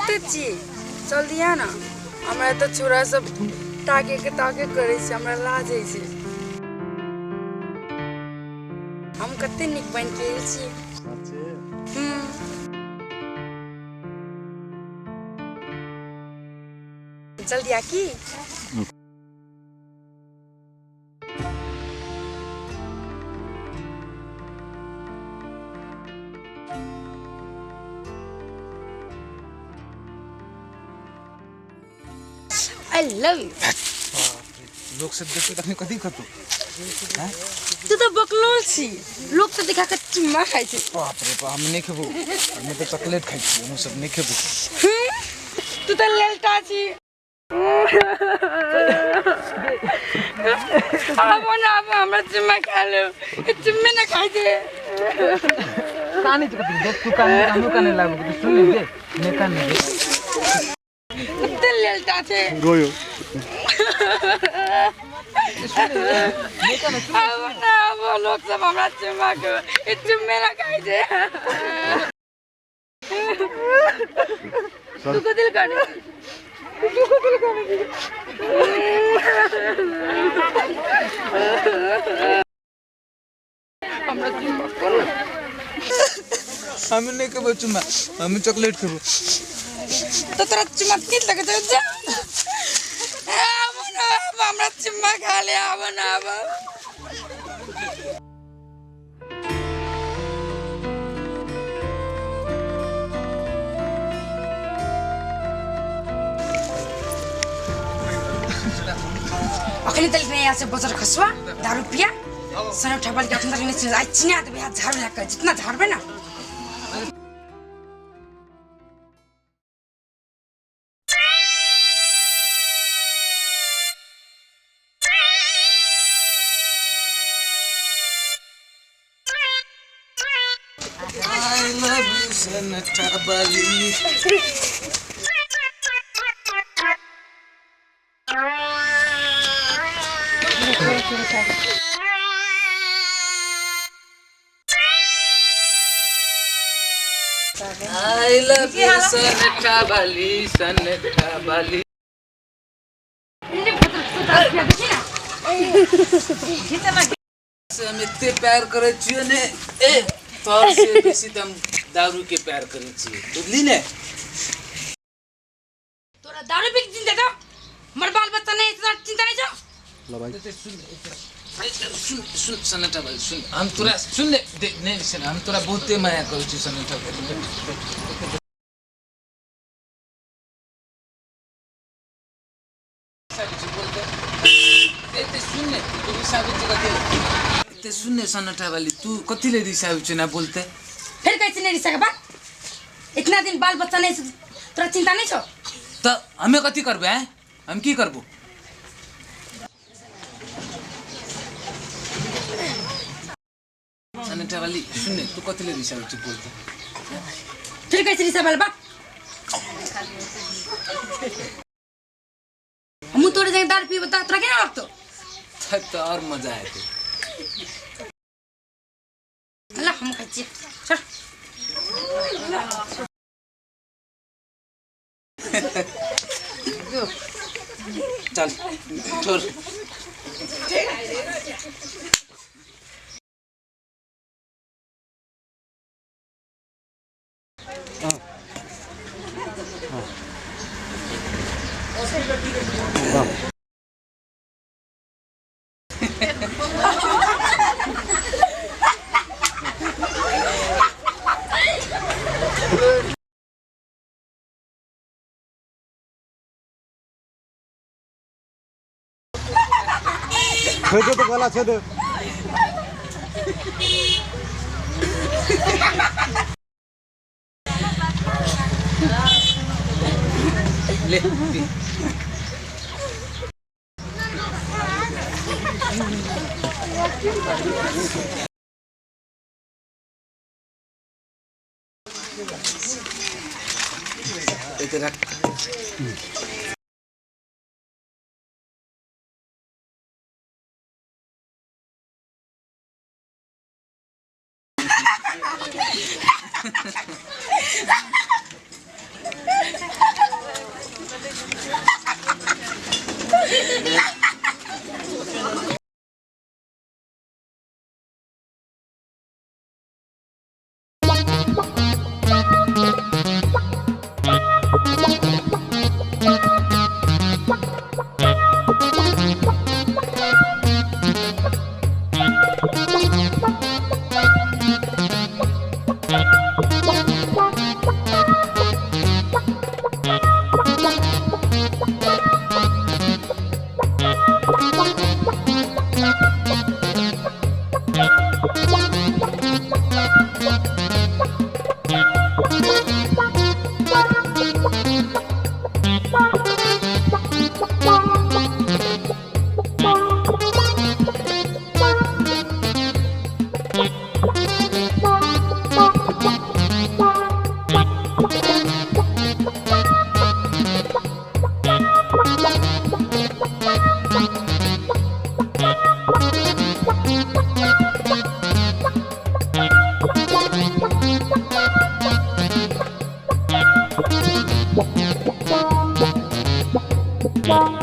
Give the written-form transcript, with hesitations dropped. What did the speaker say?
कतऽ छी? जल्दी आ ने, हमरा एतऽ छोरा सब ताके के ताके करै छै, हमरा लाज होइ छै। हम कते नीक बनि के आयल छी। हम्म। जल्दी आ की। I love you. लोक सब देखतौ तखनी कथी कहतौ? तू तऽ बकलोल छी, लोक तऽ देखा के चुम्मा खाइ छै। बाप रे बाप, हम नहि खेबो, हम तऽ चॉकलेट खाइ छियै, हम सब नहि खेबो। तू तऽ लेलटा छी। आबो ने, आबो, हमरा चुम्मा खा लो। चुम्मे ने खाइ छै। काने छै कथी? देख, तू काने, हमहूँ काने लागबो। तू सुन ले, नहि काने दे। कते लेलटा छै। रोयो। आबो ने, आबो, लोक सब हमरा चुम्मा के चुम्मे ने खाइ छै। तू कथी लए कानै? तू कथी लए कानै? हमरा चुम्मा कोन? हम नहि खेबो चुम्मा, हम चॉकलेट खेबो। तो तोरा चुम्मा की लगै छौ? जा, आबो ने, आबो, हमरा चुम्मा खा ले, आबो ने, आबो। अखनी तक नहीं यहाँ से बजर खसुआ दारू पिया सनक ठपल के अखन तक नहीं। आज चिना देबै, हाथ झाड़ू लए कऽ जितना झाड़बै ना। I love you, Senator Bali. I love you, Senator Bali, Senator Bali. से हम एते प्यार करै छियो ने, ए तोर से बेसी तऽ हम दारू के प्यार करै छियै, बुझली ने? तोरा दारू पी के चिंता छौ, हमर बाल बच्चा नहीं, तोरा चिंता नहीं छौ? एते सुन, एते सुन, सुन सन्नाटा भाइ, सुन, हम तोरा सुन ने दे नहीं, सुन, हम तोरा बहुते माया करै छियौ सन्नाटा भाइ। सुन ने, तू रिसाबै छै कथी? एते सुन ने सन्नाटा वाली, तू कथी ले रिसाबै छै ना बोलते? फिर कैसे नहीं रिसा के बात? इतना दिन बाल बच्चा नहीं, तोरा चिंता नहीं छौ? तऽ हमे कथी करबै आँय? हम की करबो? सन्नाटा वाली, सुन ने, तू कथी ले रिसाबै छै बोलते? फिर कैसे रिसा वाला बात? हम तोरे जगह दारू पीबो त तोरा केना लगतो? तब तऽ और मजा आएतै। ला, हम खाइ छियै, चल। चल, छोड़। छेदे तो गला छेदे। ले पी। एते रख। दे।